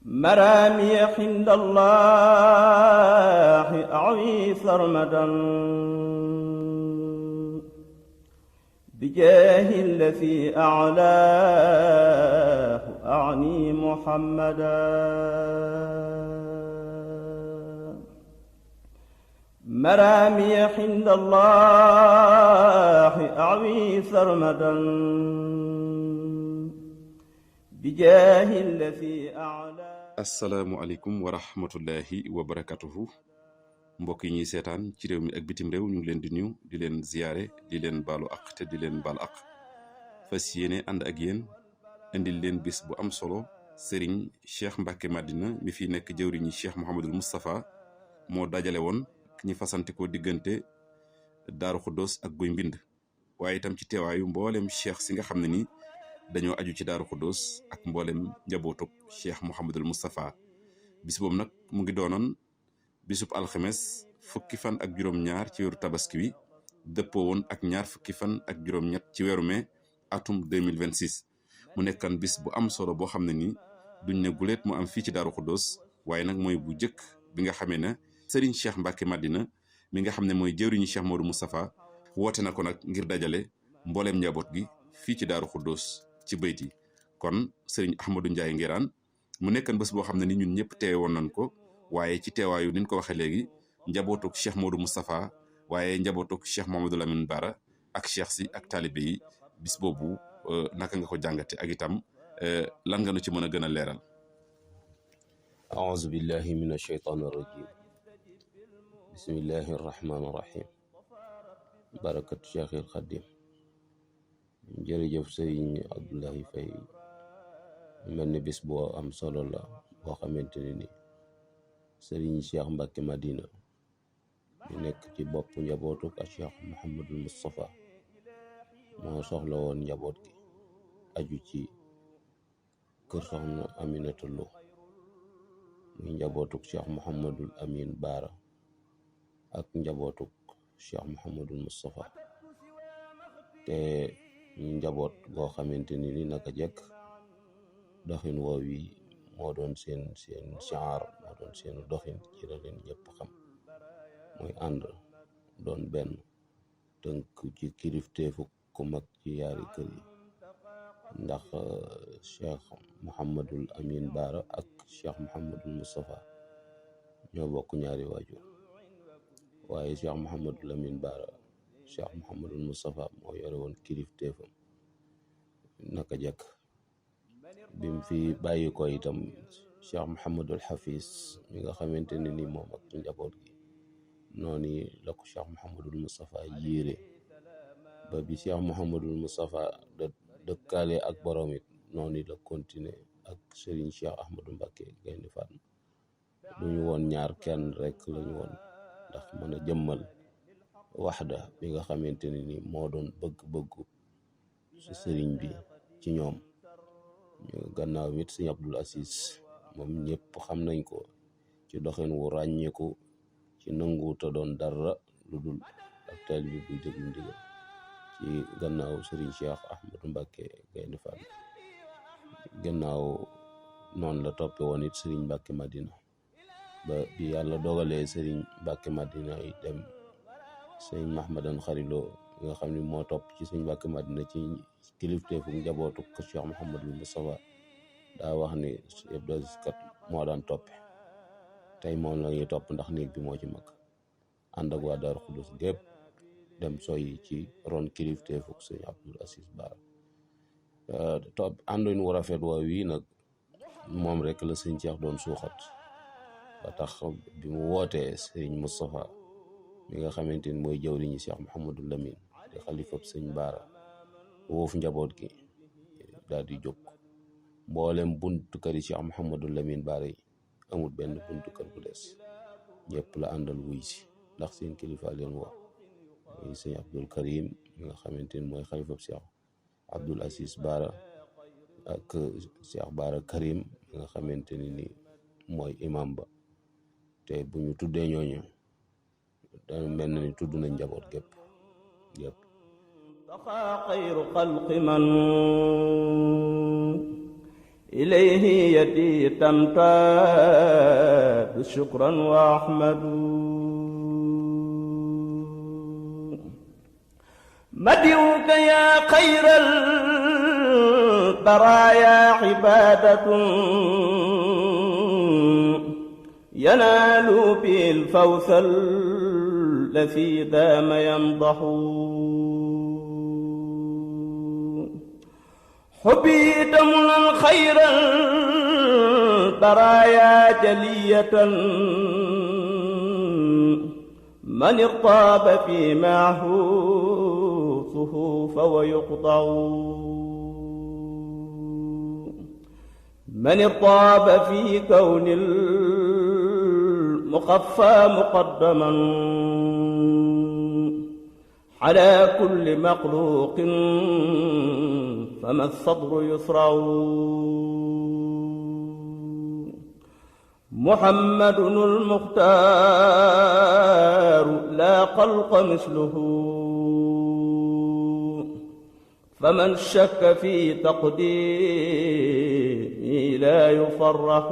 مرامي عند الله أعوي سرمدا بجاه الذي أعلاه أعني محمدا مرامي عند الله أعوي سرمدا بجاه الذي أعلاه. asalaamualeykum wa rahmatullahi wa barakatuhu mbokk yi ñuy seetaan ci réew mi ak bitim réew ñu ngi leen di nuyu di leen ziyaare di leen baalu ak te di leen baal ak fas yéene ànd ak yéen indil leen bis bu am solo Serigne Cheikh Mbacke Madina mi fi nekk jëwriñi Cheikh Mouhamadul Moustapha moo dajale woon ñi fasantikoo diggante Daaru Xuddoos ak Guy Mbind waaye itam ci teewaayu mboolem cheikh si nga xam ne ni dañoo aju ci Daaru Xuddoos ak mboolem njabootug Cheikh Mouhamadul Moustapha bis boobu nag mu ngi doonoon bisub alxames fukki fan ak juróom-ñaar ci weeru tabaski wi dëppoo woon ak ñaar fukki fan ak juróom-ñett ci weeru mai atum 2026 mu nekkan bis bu am solo boo xam ne ni duñ ne guleet mu am fii ci Daaru Xuddoos waaye nag mooy bu jëkk bi nga xamee ne Serigne Cheikh Mbacke Madina mi nga xam ne mooy jëwriñu Cheikh Modou Moustapha woote na ko nag ngir dajale mbooleem njaboot gi fii ci Daaru Xuddoos ci bayt yi kon Serigne Ahmadou Ndiaye Nguérane mu nekkan bés boo xam ne ni ñun ñëpp teewe woon nañ ko waaye ci teewaayu ni ñu ko waxee léegi njabootug Cheikh Modou Moustapha waaye njabootug Cheikh Mouhamadou Lamine Bara ak cheikh si ak taalibe yi bis boobu naka nga ko jàngate ak itam lan nga nu ci mën a gën a leeral. aouzu billahi min ashaytaani rajim bismillahi arrahmaani arrahim barakatu Cheikhil Xadim jërëjëf Sëriñ Abdoulaye Faye mel ni bis boo am solo la boo xamante ne ni Sëriñ Cheikh Mbacke Madina ñu nekk ci bopp njabootu ak Cheikh Mouhamadul Moustapha moo soxla woon njaboot gi aju ci kër soxna Aminata Lo muy njabootuk Cheikh Mouhamadul Amin Bara ak njabootuk Cheikh Mouhamadul Moustapha te ñu njaboot goo xamante ni naka jekk doxin woow yi moo doon seen shaar moo doon seen doxin ci la leen ñëpp xam mooy ànd doon benn tënk ci kilifteefu ku mag ci yaari kër yi ndax Cheikh Mouhamadul Amin Bara ak Cheikh Mouhamadul Moustapha ñoo bokk ñaari waajur waaye Cheikh Mouhamadul Amin Bara Cheikh Mouhamadul Moustapha moo yore woon kilifteefam naka jekk bim fi bàyyi ko itam Cheikh Mouhamadul Hafiz mi nga xamante ne ni moom ak njaboot gi noonu la ko Cheikh Mouhamadul Moustapha yiire ba bi Cheikh Mouhamadul Moustapha dëkkaale ak borom it noonu la continuer ak Serigne Cheikh Ahmadou Mbacke Gaynde Fatma lu ñu woon ñaar kenn rek lañu woon ndax mën a jëmmal waxda bi nga xamante ne ni moo doon bëgg-bëggu su sëriñ bi ci ñoom ñu gannaaw mit Sëriñ Abdul Aziz moom ñëpp xam nañ ko ci doxin wu ràññeeku ci nangu te doon dara lu dul ak taalibe buy déglu ndigal ci gannaaw Sëriñ Cheikh Ahmadou Mbacke Gaynde Fatma gannaaw noonu la toppe woon it Sëriñ Mbacke Madina ba bi yàlla dogalee Sëriñ Mbacke Madina yi dem Sëriñ Mahmadan Xarilo nga xam ne moo topp ci Sëriñ Mbacke Madina ci kilifteefu njabootu ko Cheikh Mouhamadul Moustapha daa wax ni Abdou Aziz kat moo daan toppe tey moom la ñuy topp ndax néeg bi moo ci mag ànd ak waa Daaru Xuddoos gépp dem soyi ci ron kilifteefu Sëriñ Abdul Aziz Bara topp àndoon wu rafet woo wii nag moom rek la Sëriñ Cheikh doon suuxat ba tax bi mu wootee Sëriñ Moustapha mi nga xamante ni mooy jawriñu Cheikh Mouhamadul Lamine di xalifab Sëriñ Bara woofu njaboot gi daal di jóg mboolem buntu kër yi Cheikh Mouhamadul Lamine Bara yi amul benn buntu kër bu des ñëpp la àndal wuy si ndax seen kilifa leen woo mooy Sëriñ Abdul Karim mi nga xamante ni mooy xalifab Cheikh Abdul Aziz Bara ak Cheikh Bara Karim mi nga xamante ni mooy imam ba te bu ñu tuddee ñooñu dañu mel na ni tudd nañ njaboot gépp خير خلق من إليه يدي تمتاد شكرا وأحمد مدعوك يا خير البرايا عبادة ينال بالفوز الذي دام يمضح حبيت من خير البرايا جلية من ارتاب في معهوثه فهو يقطع من ارتاب في كون المخفى مقدما على كل مخلوق فما الصدر يسرع محمد المختار لا خلق مثله فمن شك في تقديمه لا يفرح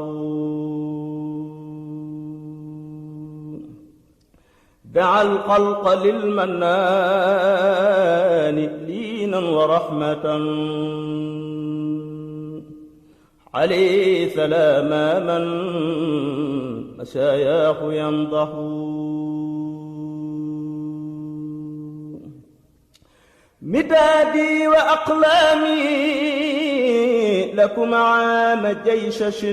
دعا الخلق للمنان لينا ورحمة عليه سلام من مشاياه يمضح مدادي وأقلامي لكم عام جيشش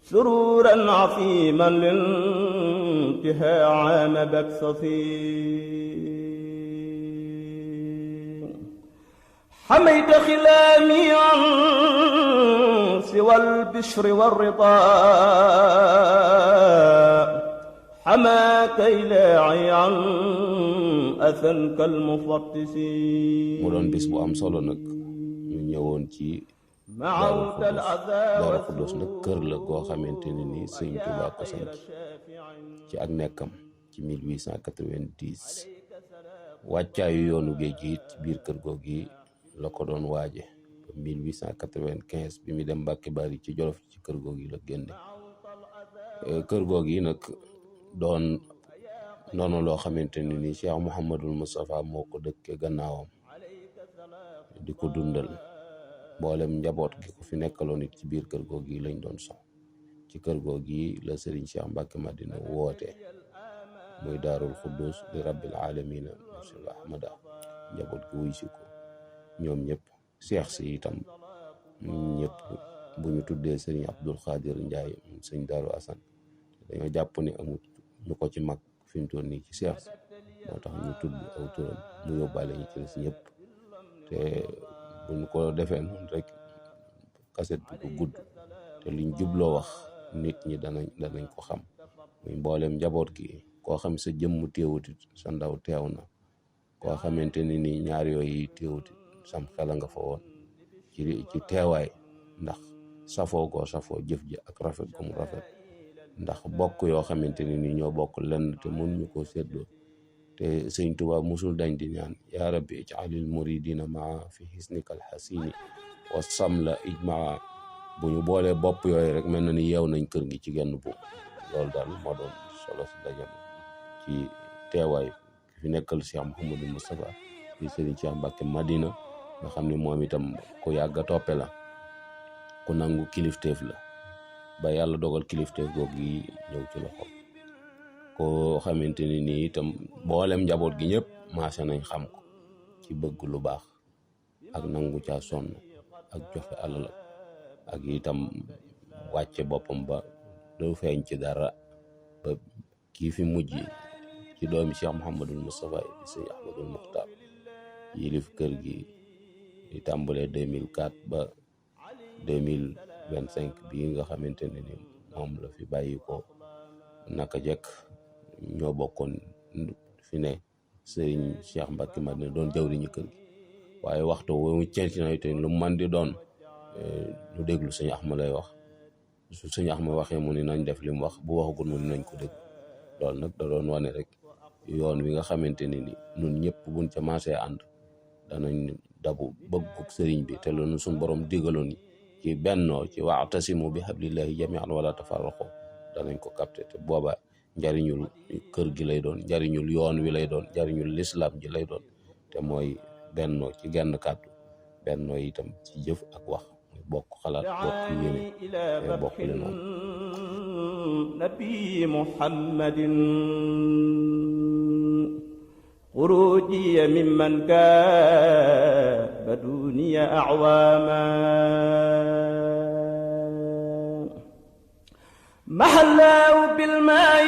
سرورا عظيما للانتهاء عام بكسسي حميت خلامي عن سوى البشر والرضا حماك إلهي عن أثن كالمفطس mu doon bis bu am solo nag ñu ñëwoon ci Daaru Xudoos nag kër la goo xamante ne ni Sëñ Tuubaa ko sanc ci ak nekkam ci 1890 wàccaayu yoonu géej gi it biir kër googi la ko doon waaje ba 1895 bi mu dem Mbàkke Bari ci Jolof ci kër googi la génne kër googi nag doon noonu loo xamante ne ni Cheikh Mouhamadul Moustapha moo ko dëkke gannaawam di ko dundal mboolem njaboot gi ko fi nekkaloon it ci biir kër googi lañ doon sox ci kër googi la Serigne Cheikh Mbacke Madina woote muy Daarul Xuddus di rabbil alamina Cheikh Ahmada njaboot gi wuy si ko ñoom ñëpp seex si itam ñëpp bu ñu tuddee Serigne Abdul Xaadir Njaay Sëñ Daaru Asan dañoo jàpp ni amut ñu ko ci mag fi mu toll nii ci seex si moo tax ñu tudd aw turam mu yóbbaale ñu ci des ñëpp te bu ñu ko defee noonu rek kaset bi ko gudd te liñ jubloo wax nit ñi danañ ko xam muy mboolem njaboot gi koo xam sa jëmm teewuti sa ndaw teew na koo xamante ni nii ñaar yooyu teewuti sam xel nga fa woon ci teewaay ndax safoo goo safoo jëf ji ak rafet gu mu rafet ndax bokk yoo xamante ni nii ñoo bokk lenn te mënuñu ko séddoo te Sëñ Tuubaa musul dañ di ñaan yaa rabbi ij'alil muridina maa fi hisnikal hasini wa samla ijmaa bu ñu boolee bopp yooyu rek mel na ni yeew nañ kër gi ci genn bu loolu daal moo doon solo si dajam ci teewaay fi nekkal Cheikh Mouhamadou Moustapha di Serigne Cheikh Mbacke Madina nga xam ne moom itam ku yàgg a toppe la ku nangu kilifteef la ba yàlla dogal kilifteef googu yi ñëw ci loxo koo xamante ni nii itam mboolem njaboot gi ñëpp maase nañ xam ko ci bëgg lu baax ak nangu caa sonn ak joxe alal ak itam wàcce boppam ba du feeñ ci dara ba kii fi mujj ci doomi Cheikh Mouhamadul Moustapha di Sëñ Ahmadul Muxtaar yilif kër gi di tàmbalee 2004 ba 2025 bii nga xamante ne ni moom la fi bàyyi ko naka jekk ñoo bokkoon fi ne Serigne Cheikh Mbacke Madina doon jawriñu kër gi waaye waxtu wu ci nawet lu man di doon ñu déglu Sëñ Ahmad lay wax su Sëñ Ahmad waxee mu ni nañ def li mu wax bu waxagul mu ni nañ ko dégg loolu nag da doon wane rek yoon wi nga xamante ne ni ñun ñëpp buñ ca maasee ànd danañ dabu bëgguk sëriñ bi te loolu suñ borom digaloon ci bennoo ci wa'tasimu bi hablillahi jami'an wala tafarraqu danañ ko capté te booba njariñul kër gi lay doon, njariñul yoon wi lay doon, njariñul lislaam ji lay doon te mooy bennoo ci genn kàddu, bennoo itam ci jëf ak wax, muy bokk xalaat, bokk yéene te bokk li noonu. nabi muhammadin xuruji mimman kaaba duniya acwaama محلاه بالماء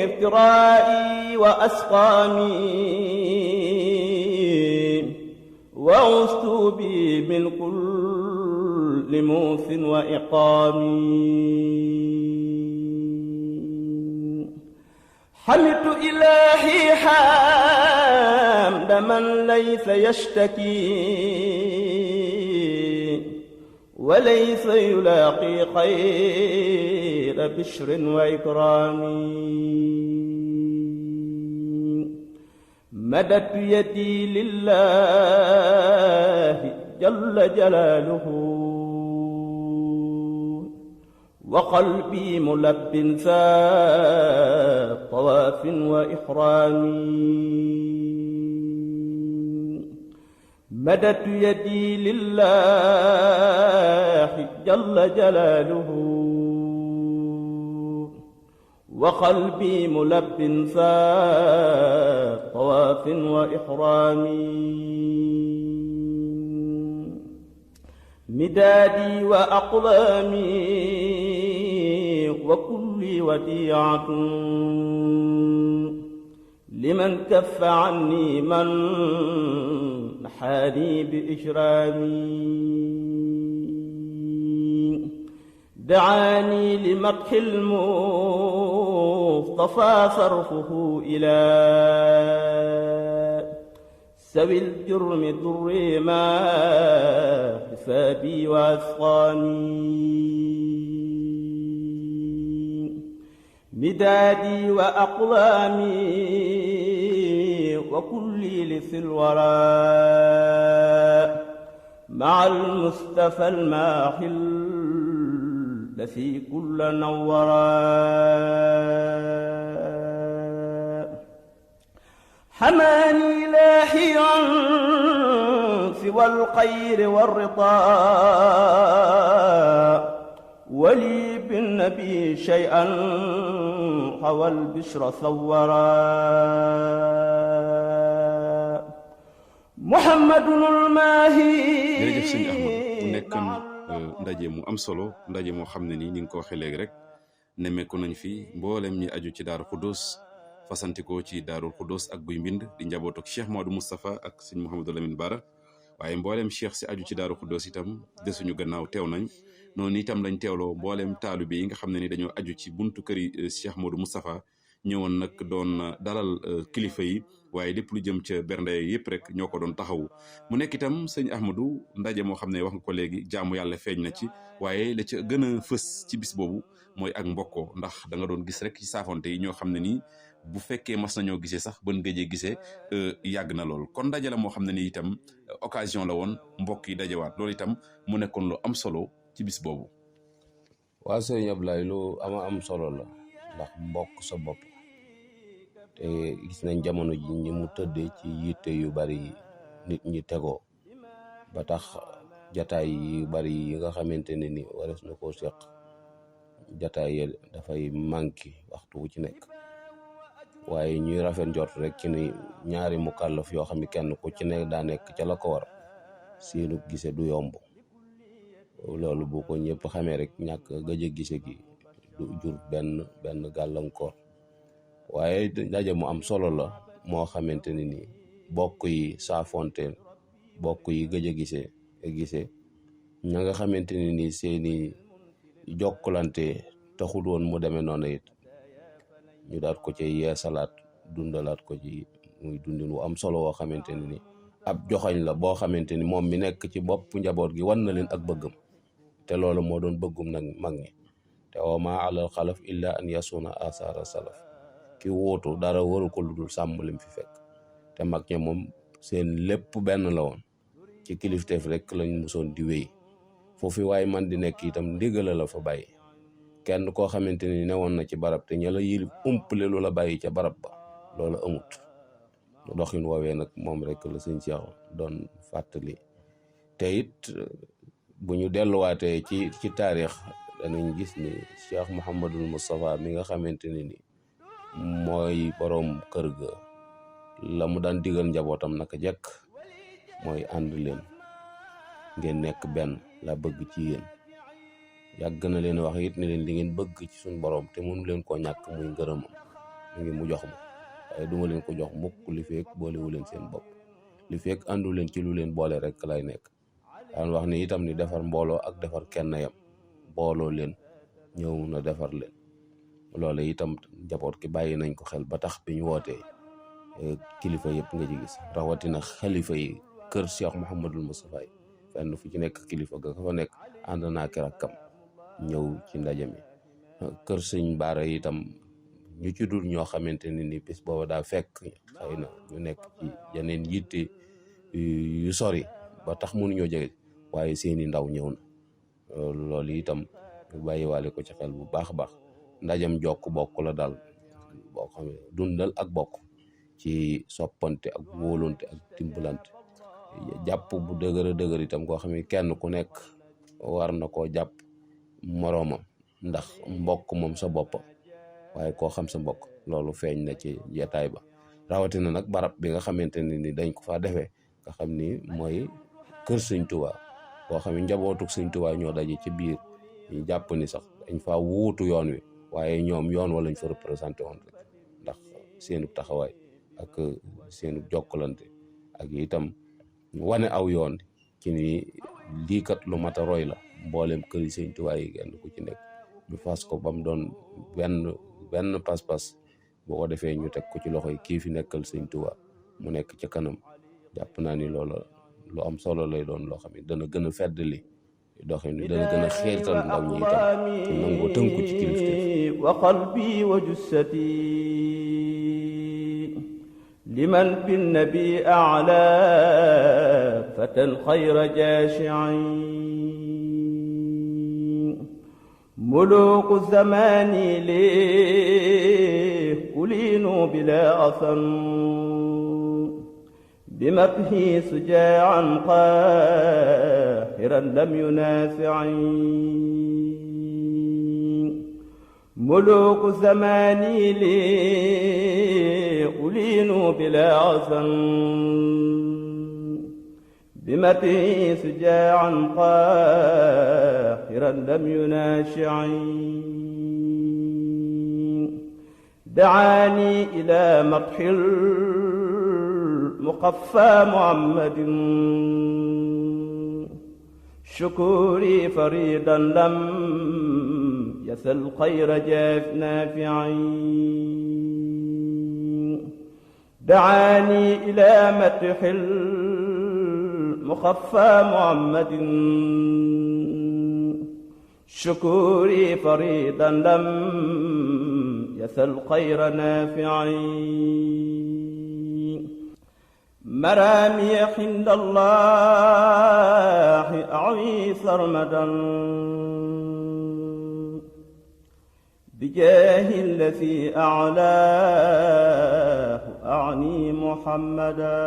افترائي وأسقامي وعزت بي من كل موث وإقامي حمدت إلهي حمد من ليس يشتكي وليس يلاقي خير بشر وإكرام مددت يدي لله جل جلاله وقلبي ملب طواف وإحرام مددت يدي لله جل جلاله وقلبي ملب طواف وإحرام مدادي وأقلامي وكلي وديعة لمن كف عني من نحاني بإجرامي دعاني لمدح المصطفى صرفه إلى سوي الجرم ضر ما حسابي وأسقاني مدادي وأقلامي وكلي للورى مع المصطفى الماحي الذي كل نورا حماني إلهي عن سوى الخير والرضا ولي بالنبي شيئا حوى البشر ثورا محمد الماهي jërëjëf sëñ Ahmad mu nekk ndaje mu am solo, ndaje moo xam ne nii ni nga ko waxee léegi rek nemmeeku nañ fi mboolem ñi aju ci Daaru Xudoos fasantikoo ci Daaru Xudoos ak Guy Mbind di njabootuk Cheikh Maodou Moustapha ak sëñ Mouhamadou Lamine Bara, waaye mboolem cheikh si aju ci Daaru Xudoos itam desuñu gannaaw teew nañ. noonu itam lañ teewloo mboolem taalibe yi nga xam ne ni dañoo aju ci buntu këri Cheikh Maodou Moustapha ñëwoon nag doon dalal kilifa yi, waaye lépp lu jëm ca bernde yëpp rek ñoo ko doon taxawu. mu nekk itam sëñ Ahmadou ndaje moo xam ne wax nga ko léegi jaamu yàlla feeñ na ci, waaye la ca gën a fës ci bis boobu mooy ak mbokkoo, ndax da nga doon gis rek ci saafonte yi ñoo xam ne nii bu fekkee mas nañoo gisee sax ban gëjee gisee yàgg na lool. kon ndaje la moo xam ne ni itam occasion la woon mbokk yi dajewaat, loolu itam mu nekkoon lu am solo ci bis boobu. waa sëriñ Ablaye lu am solo la, ndax mbokk sa bopp te gis nañ jamono ji ñi mu tëddee ci yitte yu bari nit ñi tegoo ba tax jataay yu bari yi nga xamante ne ni wares na koo seq jataay yi dafay manqué waxtu wu ci nekk, waaye ñuy rafet njort rek ci ni ñaari mukallaf yoo xam ne kenn ku ci nekk daa nekk ca la ko war seenu gise du yomb. loolu bu ko ñëpp xamee rek ñàkk gëj a gise gi du jur benn gàllankoor, waaye daje mu am solo la moo xamante ne ni bokk yi saafonte, bokk yi gëj a gise ña nga xamante ne ni seeni jokkalante taxul woon mu demee noonu it ñu daat ko ci yeesalaat dundalaat ko ci muy dundin wu am solo woo xamante ne ni ab joxañ la boo xamante ni moom mi nekk ci bopp njaboot gi wan na leen ak bëggam, te loolu moo doon bëggum nag mag ñi te wa ma alal xalaf illa an yasuna asara salaf, ki wóotu dara waru ko lu dul sàmm lim fi fekk, te mag ñi moom seen lépp benn la woon, ci kilifteef rek lañ musoon di wéy. foofu waaye man di nekk itam ndigala la fa bàyyi. kenn koo xamante ni newoon na ci barab te ña la yilif umpale lu la bàyyi ca barab ba, loolu amut. doxin woowee nag moom rek la sëñ Cheikh doon fàttali. te it bu ñu delluwaatee ci taarix danañ gis ni Cheikh Mouhamadul Moustapha mi nga xamante ni mooy boroom kër ga, la mu daan digal njabootam naka jekk mooy ànd leen ngeen nekk benn la bëgg ci yéen. yàgg na leen wax it ne leen li ngeen bëgg ci suñ borom te mënu leen koo ñàkk muy ngërëmam mu ngi mu jox ma, waaye duma leen ko jox mukk li feek boolewu leen seen bopp, li feek àndu leen ci lu leen boole rek lay nekk. daan wax ni itam ni defar mbooloo ak defar kenn yam, booloo leen ñëw na defar leen. loolu itam njaboot ki bàyyi nañ ko xel ba tax bi ñu wootee kilifa yëpp nga ci gis, rawatina xalifa yi kër Cheikh Mouhamadul Moustapha yi, fenn fu ci nekk kilifa ga ka fa nekk ànd naa ki rakkam ñëw ci ndaje mi. kër sëñ Baara itam ñu ci dul ñoo xamante ni bis booba daa fekk xëy na ñu nekk ci yeneen yitte yu sori ba tax mënuñoo jege, waaye seeni ndaw ñëw na. loolu itam ñu bàyyiwaale ko ci xel bu baax a baax. ndajam jokk bokk la daal, boo xam ne dundal ak bokk ci soppante ak wóolonte ak dimbalante, jàpp bu dëgër dëgër itam koo xam ne kenn ku nekk war na koo jàpp moroomam, ndax mbokk moom sa bopp, waaye koo xam sa mbokk loolu feeñ na ci jataay ba. rawatina nag barab bi nga xamante ni dañ ko faa defee, nga xam ni mooy kër sëñ Tuubaa, boo xam ne njabootuk sëñ Tuubaa ñoo daje ci biir. ñu jàpp ni sax dañ faa wuutu yoon wi, waaye ñoom yoon wala ñu fa représenté woon rek, ndax seenu taxawaay ak seenu jokkalante ak itam wane aw yoon ci ni lii kat lu mat a roy la. mboolem kër yi sëñ Tuubaa yi kenn ku ci nekk ñu fas ko ba mu doon benn pas-pas, boo ko defee ñu teg ko ci loxo yi kii fi nekkal sëñ Tuubaa mu nekk ca kanam. jàpp naa ni loolu lu am solo lay doon, loo xam ne dana gën a feddali doxin ni dana gën a xeetal ndaw ñi itam ci nangoo tënku ci kilifteef. wa qalbi wa jussati liman bin nabi a'la fatan xayra jaashi'in muluku zamani li ulinu bila athan بمدحه سجاعا قاهرا لم ينافعني ملوك زماني لي ألينوا بلا عزم بمدحه سجاعا قاهرا لم يناشعني دعاني إلى مدح مقفى محمد شكوري فريدا لم يسل خير جاف نافعين دعاني إلى مدح المخفى محمد شكوري فريدا لم يسل خير نافعين مرامي عند الله أعوي سرمدا بجاه الذي أعلاه أعني محمدا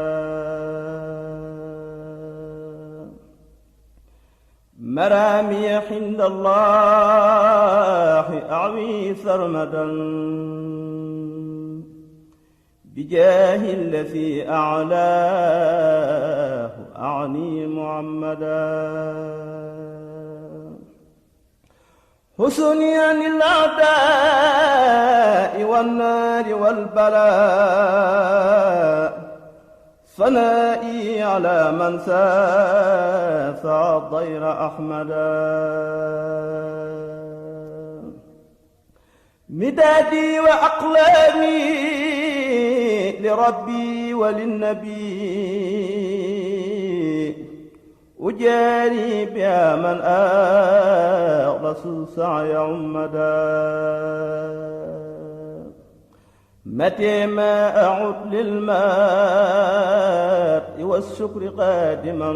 مرامي عند الله أعوي سرمدا بجاه الذي أعلاه أعني محمدا حسني عن الأعداء والنار والبلاء ثنائي على من ساسى الضير أحمدا مدادي وأقلامي لربي وللنبي أجاري بها من أخلص سعي عمدا متى ما أعد للماء والشكر قادما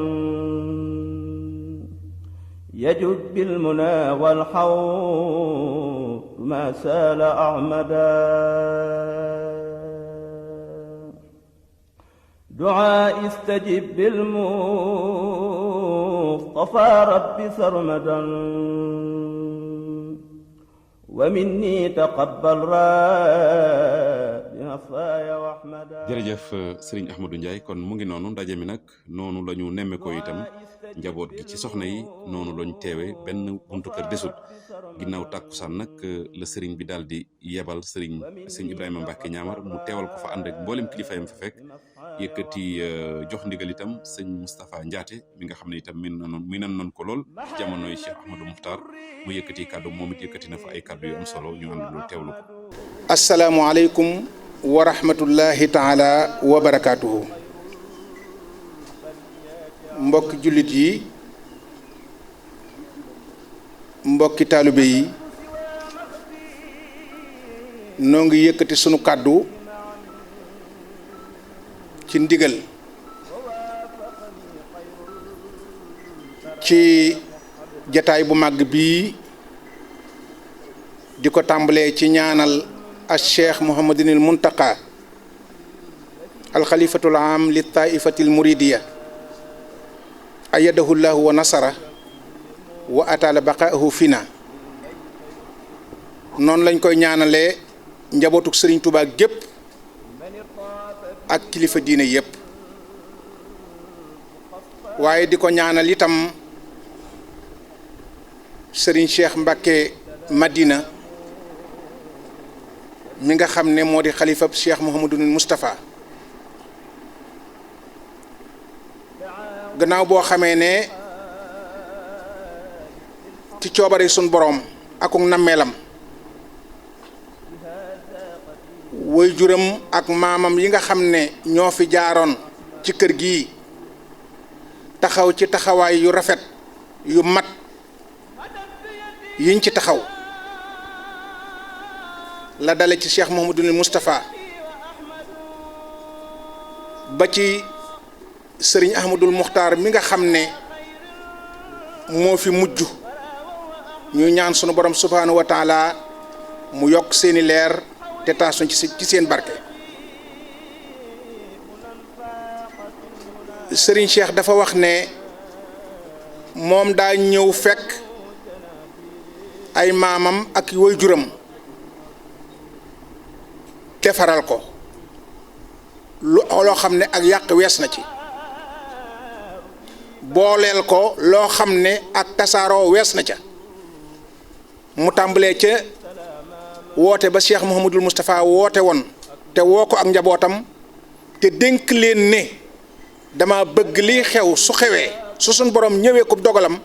يجد بالمنى والحوض ما سال أعمدا دعاء استجب بالمصطفى رب سرمدا ومني تقبل ربي وأحمدا. jërëjëf Serigne Ahmadou Ndiaye kon mu ngi noonu ndaje mi nag noonu la ñu nemme ko itam njaboot gi ci soxna yi noonu lañ teewe benn buntu kër desul ginnaaw tàkkusaan nag la Serigne bi daal di yebal sëñ Ibrahima Mbacke ñaamar mu teewal ko fa ànd ak mboolem kilifa yam fa fekk yëkkati jox ndigal itam sëñ Moustapha Ndiaté mi nga xam ne itam minan noon ko lool jamonoy Cheikh Ahmadou Moukhtar mu yëkkati kàddu moom it yëkkati na fa ay kàddu yu am solo ñu àndandoo teewlu ko. asalaamualeykum wa rahmatullahi taala wa barakaatuhu. mbokki jullit yi, mbokki taalibe yi, noo ngi yëkkati sunu kàddu ci ndigal ci jataay bu màgg bii di ko tàmbalee ci ñaanal al cheikh Mouhamadinil Muntaqa al xalifatul am li taifatil muridiya ayadahu llahu wa nasara wa atala baqaahu fina. noonu lañ koy ñaanalee njabootuk Sëriñ Tuubaa gépp ak kilifa diine yépp, waaye di ko ñaanal itam Sëriñ Cheikh Mbacke Madina mi nga xam ne moo di xalifab Cheikh Mouhamadul Moustapha. gannaaw boo xamee ne ci coobare sun boroom akuk nammeelam way juram ak maamam yi nga xam ne ñoo fi jaaroon ci kër gi taxaw ci taxawaay yu rafet yu mat yiñ ci taxaw la dale ci Cheikh Mouhamadul Moustapha ba ci Sëriñ Ahmadul Muxtaar mi nga xam ne moo fi mujj ñu ñaan sunu borom subhaanahu wa taala mu yokk seeni leer te taasuñ ci seen barke. Sëriñ Cheikh dafa wax ne moom daa ñëw fekk ay maamam ak waajuram defaral ko loo xam ne ak yàq wees na ci, booleel ko loo xam ne ak tasaaroo wees na ca. mu tàmbalee ca woote ba Cheikh Mouhamadul Moustapha woote woon te woo ko ak njabootam te dénk leen ne dama bëgg liy xew su xewee su suñ borom ñëwee ko dogalam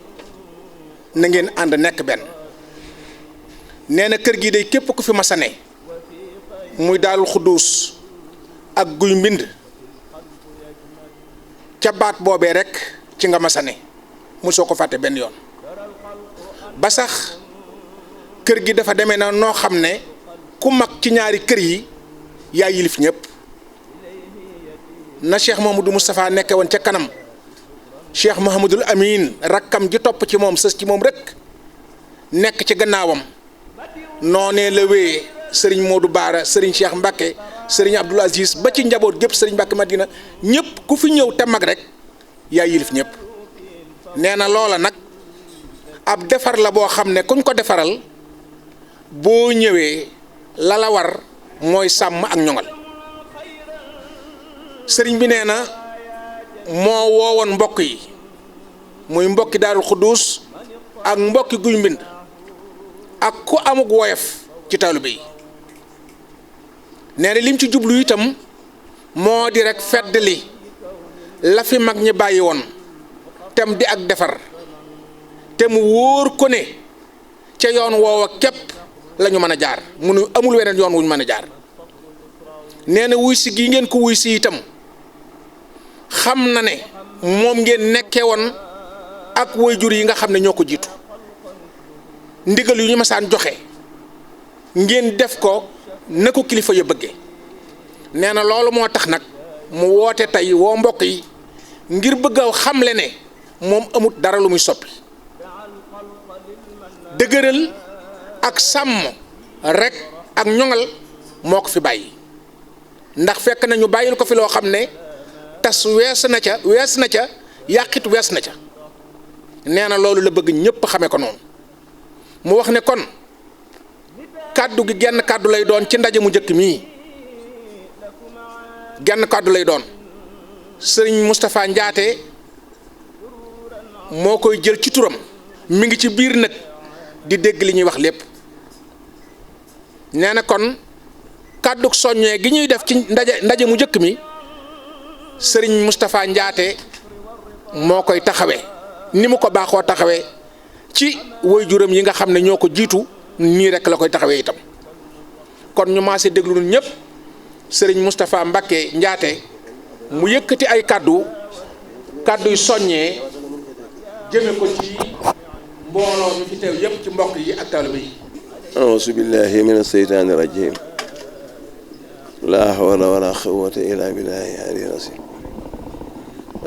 na ngeen ànd nekk benn. nee na kër gi day képp ku fi masane muy Daarul Xudduus ak Guy Mbind ca baat boobee rek ci nga masane mosoo ko fàtte benn yoon. ba sax kër gi dafa demee na noo xam ne ku mag ci ñaari kër yi yaa yilif ñëpp. na Cheikh Mouhamadou Moustapha nekke woon ca kanam, Cheikh Mouhamadul Amin rakkam ji topp ci moom sës ci moom rek nekk ci gannaawam, noonee la wéyee Serigne Modou Baara, Serigne Cheikh Mbacke, Serigne Abdoul Aziz ba ci njaboot gépp Serigne Mbacke Madina ñëpp ku fi ñëw te mag rek yaa yilif ñëpp. nee na loola nag ab defar la boo xam ne kuñ ko defaral boo ñëwee la la war mooy sàmm ak ñoŋal. sëriñ bi nee na moo woowoon mbokk yi muy mbokki Daarul Xudduus ak mbokki Guy Mbind ak ku amug woyof ci taalibe yi. nee na lim ci jublu itam moo di rek fedd li la fi mag ñi bàyyi woon tem di ak defar te mu wóor ko ne ca yoon woowa képp la ñu mën a jaar munu amul weneen yoon wuñ mën a jaar. nee na wuy si gi ngeen ko wuy si itam xam na ne moom ngeen nekkee woon ak waajur yi nga xam ne ñoo ko jiitu, ndigal yu ñu masaan joxe ngeen def ko na ko kilifa ya bëgge nee na loolu moo tax nag mu woote tey woo mbokk yi ngir bëgg a xamle ne moom amut dara lu muy soppi dëgëral ak sàmm rek ak ñoŋal moo ko fi bàyyi ndax fekk na ñu bàyyil ko fi loo xam ne tas wees na ca yàqit wees na ca nee na loolu la bëgg ñëpp xamee ko noonu mu wax ne kon kàddu gi genn kàddu lay doon ci ndaje mu njëkk mii genn kàddu lay doon sëriñ Moustapha Ndiaté moo koy jël ci turam mi ngi ci biir nag di dégg li ñuy wax lépp nee na kon kàddu soññee gi ñuy def ci ndaje mu njëkk mi sëriñ Moustapha Ndiaté moo koy taxawee ni mu ko baaxoo taxawee ci waajuram yi nga xam ne ñoo ko jiitu nii rek la koy taxawee itam kon ñu maase déglu ñun ñëpp sëriñ Moustapha Mbacké Ndiaté mu yëkkati ay kàddu yu soññee jëme ko ci mbooloo mi fi teew yëpp ci mbokk yi ak taalibe yi. auzu billahi mina seytaani rajim laa hawla wala quwwata illa billahi aliyyil azim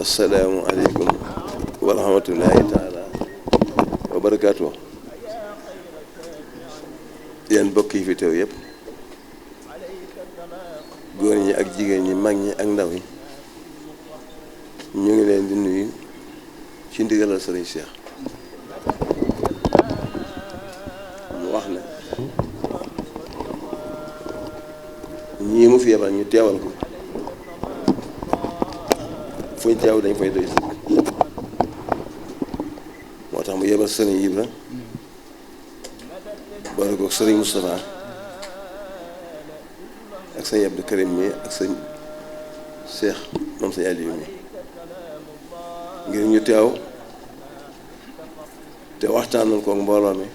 assalaamu aleykum wa rahmatullahi taala wa barakaatu. yéen mbokk yi fi teew yëpp góor ñi ak jigéen ñi mag ñi ak ndaw ñi ñu ngi leen di nuyu ci ndigalal sëriñ Cheikh mu wax ne ñii mu fi yebal ñu teewal ko fu ñu teew dañ fay doy sëkk moo tax mu yebal sëriñ Ibra boole ko sëriñ Moustapha ak sëñ Abdou Karim mi ak sëñ Cheikh moom sëñ Aliou mi ngir ñu teew te waxtaanal ko mbooloo mi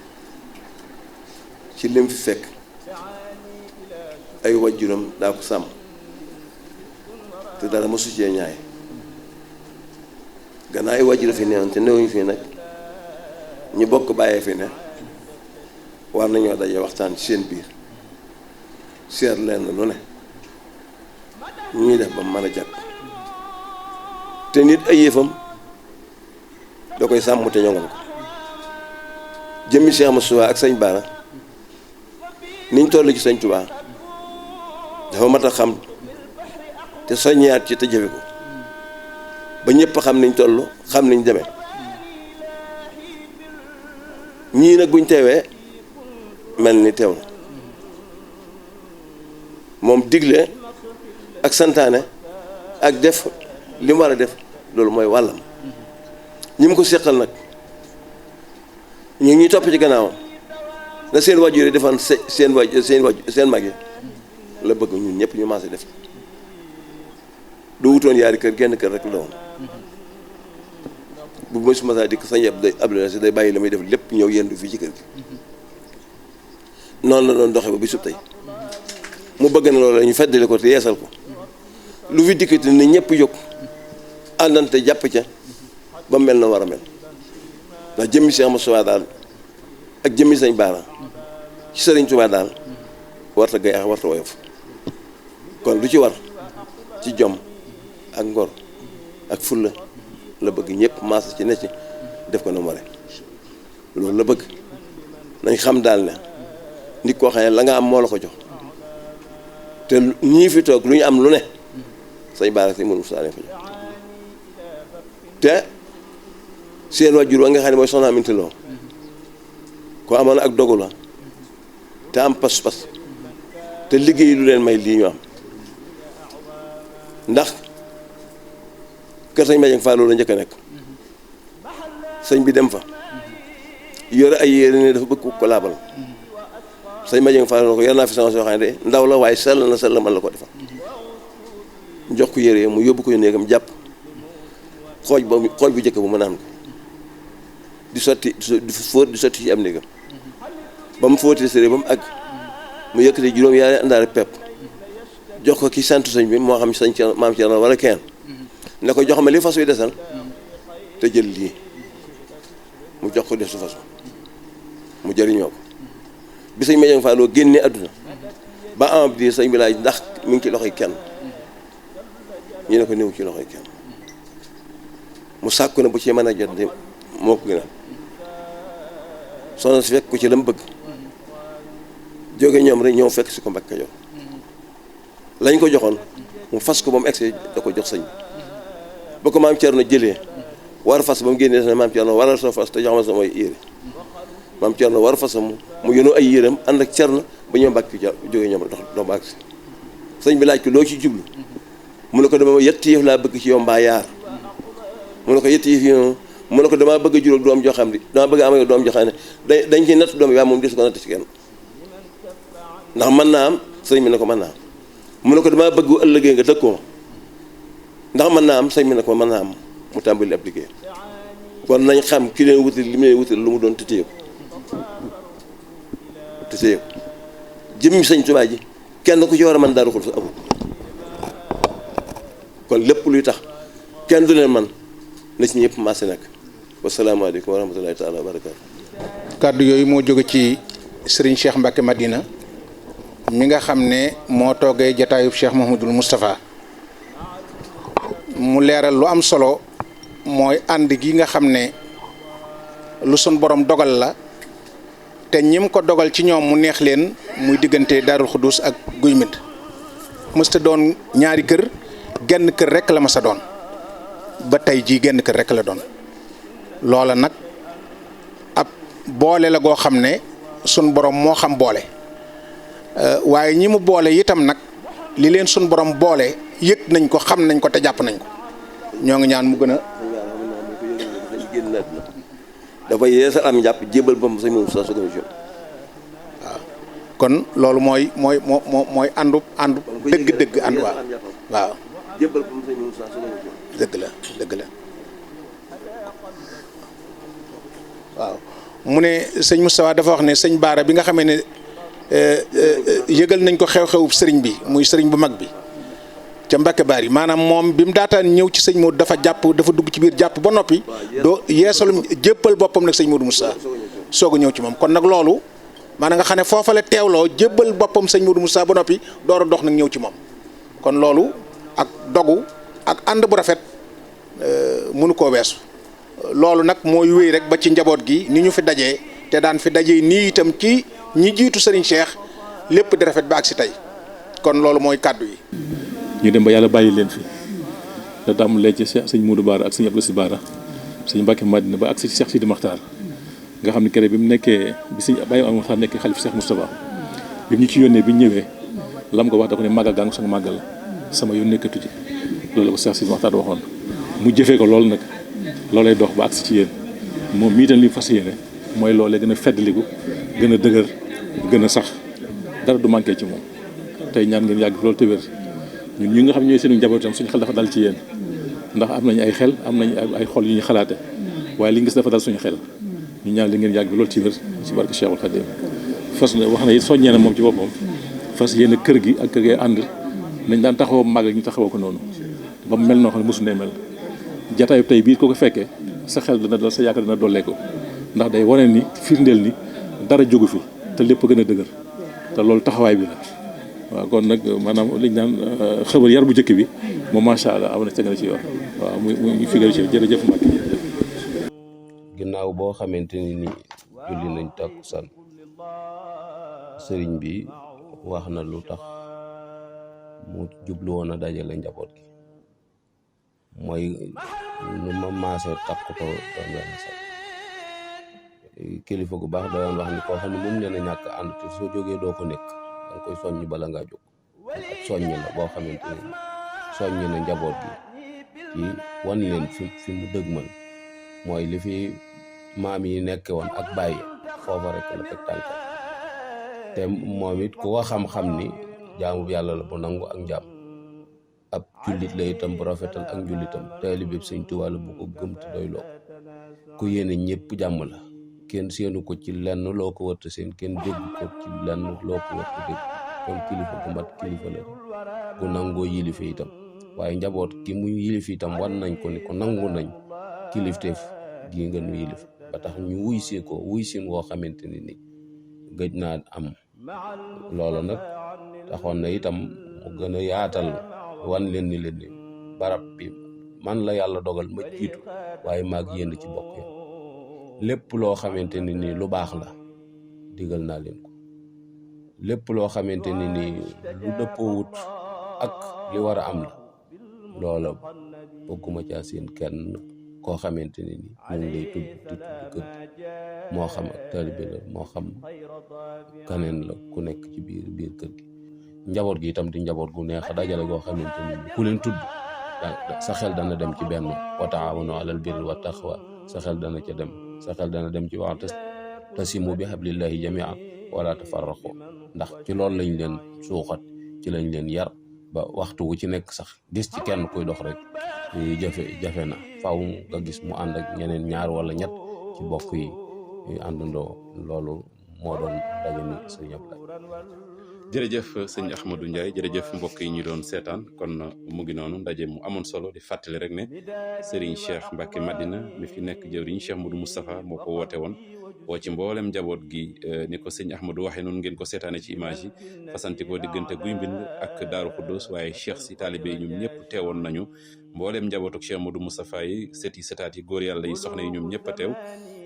ci lim fi fekk ay wajjuram daa ko sàmm te dara mosu cee ñaay gannaaw ay wajjura fi neewoon te newuñu fii nag ñu bokk bàyyee fi ne war nañoo daje waxtaan ci seen biir seet leen lu ne ñu ñuy def ba mën a jàpp te nit ay yëfam da koy sàmm te ñoŋal ko jëmmi Cheikh Moussa ak sëñ Bara niñ toll ci sëñ Touba dafa mat a xam te soññaat ci te jëfe ko ba ñëpp xam niñ toll xam niñ demee ñii nag buñ teewee mel ni teew na moom digle ak santaane ak def li mu war a def loolu mooy wàllam ñi mu ko seqal nag ñu ñuy topp ci gannaawam la seen wajur yi defan seen mag yi la bëgg ñun ñëpp ñu maase def du wutoon yaari kër genn kër rek la woon bu ma su masaa dikk sañ Abdoulaye si day bàyyi la muy def lépp ñëw yendu fii ci kër gi noonu la doon doxe ba bi sub tey mu bëgg na loolu ñu feddali ko te yeesal ko lu fi dikkati ne ñëpp jóg àndante jàpp ca ba mel na war a mel ndax jëmmi Cheikh Moussa daal ak jëmmi sëñ Bara ci sëriñ Touba daal warta gay ak warta woyof kon lu ci war ci jom ak ngor ak fulla la bëgg ñëpp maasa ci ne ci def ko na more loolu la bëgg nañ xam daal ne nit koo xam ne la nga am moo la ko jox te ñii fi toog lu ñu am lu ne sëñ Bara si mënu saa leen ko jox te seen wajur wa nga xam ne mooy soxna Aminta Lo ko amoon ak dogu la te am pas-pas te liggéey lu leen may lii ñu am ndax kër sëñ Madiang Fall la njëkk a nekk sëñ bi dem fa yore ay yére ne dafa bëgg ko laabal sëñ Madiang Fall na ko yor naa fi sama soo xam ne de ndaw la waaye sell na sell man la ko defal jox ko yére mu yóbbu ko néegam jàpp xooj bu njëkk bu mu naan ko di sotti di fóot di sotti ci am néegam ba mu fóotee sëre ba mu àgg mu yëkkati juróom yaari àndaale pepp jox ko ki sant sëñ bi moo xam sëñ ci maam ci wala kenn ne ko jox ma li fas wi desal te jël lii mu jox ko def su fas mu jëriñoo ko bi sëñ Madiang Fall génnee àdduna ba am bi sëñ bi laaj ndax mi ngi ci loxoy kenn ñu ne ko néew ci loxoy kenn mu sàkku ne bu ci mën a jot de moo ko gënal soxna si fekk ko ci la mu bëgg jóge ñoom rek ñëw fekk si ko Mbàkke Kajoor lañ ko joxoon mu fas ko ba mu egsi da ko jox sëñ bi ba ko maam Cerno jëlee war fas ba mu génnee ne maam Cerno waral soo fas te jox ma samay yére maam Cerno war fasam mu yónnu ay yéreem ànd ak Cerno ba ñëw Mbàkke jóge ñoom dox dox ba agsi sëñ bi laaj ko loo ci jublu mu ne ko dama yetti yëf laa bëgg ci yow mbaa yaar mu ne ko yetti yëf yi mu ne ko damaa bëgg a juróom doom joo xam ne damaa bëgg a am doom joo xam ne dañ ci natt doom yi waaye moom desu ko natt ci kenn ndax mën naa am sëñ bi ne ko mën naa am mu ne ko damaa bëgg ëllëgee nga dëkkoo ndax mën naa am sëñ bi ne ko mën naa am mu tàmbali ab liggéey kon nañ xam ki leen wutal li mu leen wutal lu mu doon tëtéye ko jëmmi sëñ Tuubaa ji kenn ku ci war a mën Daaru Xudoos amul kon lépp luy tax kenn du leen man na ci ñëpp maase nag wasalaamaaleykum wa rahmatulahi taala wa barakaatu. kàddu yooyu moo jóge ci Serigne Cheikh Mbacke Madina mi nga xam ne moo toogee jataayub Cheikh Mouhamadoul Moustapha mu leeral lu am solo mooy ànd gi nga xam ne lu sun borom dogal la te ñim ko dogal ci ñoom mu neex leen muy diggante Daarul Xudoos ak Guy Mbind mësta doon ñaari kër genn kër rek la ma sa doon ba tey jii genn kër rek la doon loola nag ab boole la goo xam ne sun borom moo xam boole waaye ñi mu boole itam nag li leen sun borom boole yëg nañ ko xam nañ ko te jàpp nañ ko ñoo ngi ñaan mu gën a dafa yeesal am njàpp jébal ba mu sëñ moom sa waaw kon loolu mooy àndu dëgg ànd waaw jébal ba mu sëñ moom sa dëgg la waaw mu ne sëñ Moustapha dafa wax ne sëñ Baara bi nga xamee ne yëgal nañ ko xew-xewu sëriñ bi muy sëriñ bu mag bi ca Mbacke Bari maanaam moom bi mu daataan ñëw ci sëñ Modou dafa dugg ci biir jàpp ba noppi doo yeesalum jébbal boppam nag sëñ Modou Moussa soog a ñëw ci moom kon nag loolu maanaam nga xam ne foofa la teewloo jébbal boppam sëñ Modou Moussa ba noppi door a dox nag ñëw ci moom kon loolu ak dogu ak ànd bu rafet mënu koo weesu loolu nag mooy wéy rek ba ci njaboot gi ni ñu fi dajee te daan fi dajee nii itam ci ñi jiitu Serigne Cheikh lépp di rafet ba ak si tey kon loolu mooy kàddu yi. ñu dem ba yàlla bàyyi leen fi da tàmbalee ci sëñ Modou Bara ak sëñ Abdou Si Bara sëñ Mbacke Madina ba ak si Cheikh Sidi Makhtar nga xam ne kere bi mu nekkee bi sëñ Baye Am Makhtar nekkee xalif Cheikh Moustapha bi mu ñu ci yónnee bi ñu ñëwee lam ko wax da ko ne màggal gaa nga sama màggal sama yoon nekkatu ci loolu la ko Cheikh Sidi Makhtar waxoon mu jëfee ko loolu nag loolay dox ba agsi ci yéen moom mii tam li fas yéene mooy loolee gën a feddaliku gën a dëgër gën a sax dara du manqué ci moom tey ñaan ngeen yàgg loolu te wér ñun ñi nga xam ñooy seenu njaboot itam suñu xel dafa dal ci yéen ndax am nañu ay xel am nañu ay xol yu ñu xalaate waaye li ngis dafa dal suñu xel ñu ñaan li ngeen yàgg loolu ci wér ci barke Cheikhul Khadim fas na wax na it soññee na moom ci boppam fas yéene kër gi ak kër gi ànd nañ daan taxawoo màgg ñu taxawoo ko noonu ba mu mel noo xam ne mosu ne mel jataayu tey bii ko ko fekkee sa xel dana dal sa yaakaar dana dollee ko ndax day wane ni firndeel ni dara jógu fi te lépp gën a dëgër te loolu taxawaay bi la waaw kon nag maanaam liñ naan xëbar yar bu njëkk bi moom macha allah am na teg na ci yoon waaw muy figal ci jërëjëf Mbacke jërëjëf. ginnaaw boo xamante ni julli nañ takkusaan sëriñ bi wax na lu tax mu jublu woon a dajale njaboot gi mooy nu ma maasee takkutoo doon wenn sax kilifa gu baax doon wax ni koo xam ne mun leen a ñàkk ànd te soo jógee doo ko nekk da nga koy soññ bala ngaa jóg ak soññ la boo xamante ni soññ na njaboot gi ci wan leen fi mu dëgmal mooy li fi maam yi nekke woon ak bàyyi foofa rek la teg tànkam te moom it ku ko xam-xam ni jaamu yàlla la bu nangu ak njaam ab jullit la itam bu rafetal ak njullitam taalibe bi Sëñ Tuubaa la bu ko gëm te doy loo ku yéene ñëpp jàmm la kenn seenu ko ci lenn loo ko wërta seen kenn dégg ko ci lenn loo ko wërta dégg kon kilifa gu mat kilifa la ku nangoo yilife itam waaye njaboot ki mu yilif itam wan nañ ko ni ko nangu nañ kilifteef gi nga nu yilif ba tax ñu wuy see ko wuy sin woo xamante ni gëj naa am loolu nag taxoon na itam mu gën a yaatal wan leen ni barab bi man la yàlla dogal ma jiitu waaye maag yéen ci bokk ya lépp loo xamante ni nii lu baax la digal naa leen ko lépp loo xamante ni nii lu dëppoowut ak li war a am la loola bëgguma caa seen kenn koo xamante ni nii mu ngi lay tudd di tudd kër gi moo xam ak taalibe la moo xam kaneen la ku nekk ci biir kër gi njaboot gi itam di njaboot gu neex a dajale goo xamante ni ku leen tudd sa xel dana dem ci benn wa taawanu alal birri wa taqwa sa xel dana ca dem sa xel dana dem ci wa'tasimu bi hablillahi jami'an wala tafarraqu ndax ci loolu lañ leen suuxat ci lañ leen yar ba waxtu wu ci nekk sax gis ci kenn kuy dox rek jafe na faaw nga gis mu ànd ak ñeneen ñaar wala ñett ci bokk yi àndandoo loolu moo doon daje ni sëñ Abdoulaye. jërëjëf sëñ Ahmadou Ndiaye jërëjëf mbokk yi ñu doon seetaan kon mu ngi noonu ndaje mu amoon solo di fàttali rek ne Serigne Cheikh Mbacke Madina mi fi nekk jëwriñ Cheikh Modou Moustapha moo ko woote woon woo ci mboolem njaboot gi ni ko sëñ Ahmadou waxee noonu ngeen ko seetaane ci image yi fasanti ko diggante Guy Mbind ak Daaru Xuddoos waaye Cheikh si taalibe yi ñoom ñëpp teewoon nañu mboolem njabootu Cheikh Modou Moustapha yi sët yi sëtaat yi góor yàlla yi soxna yi ñoom ñëpp a teew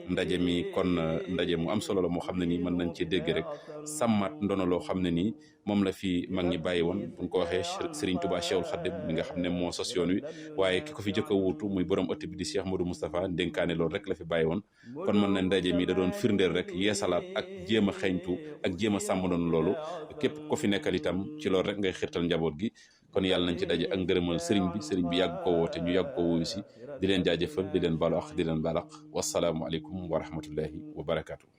ndaje mi kon ndaje mu am solo la moo xam ne nii mën nañ ci dégg rek sàmmat ndono loo xam ne nii moom la fi mag ñi bàyyi woon buñ ko waxee Serigne Touba Cheikhul Khadim mi nga xam ne moo sos yoon wi waaye ki ko fi jëkk a wuutu muy borom ëtt bi di Cheikh Modou Moustapha dénkaane loolu rek la fi bàyyi woon kon mën na ndaje mi da doon firndeel rek yeesalaat ak jéem a xeeñtu ak jéem a sàmm doon loolu képp ko fi nekkal itam ci loolu rek ngay xirtal njaboot gi kon yàlla nañ ci daje ak ngërëmal sëriñ bi yàgg ko woote ñu yàgg ko wuyu si di leen jaajëfal di leen balu ak di leen balaq wasalaamualeykum wa rahmatullahi wa barakaatu.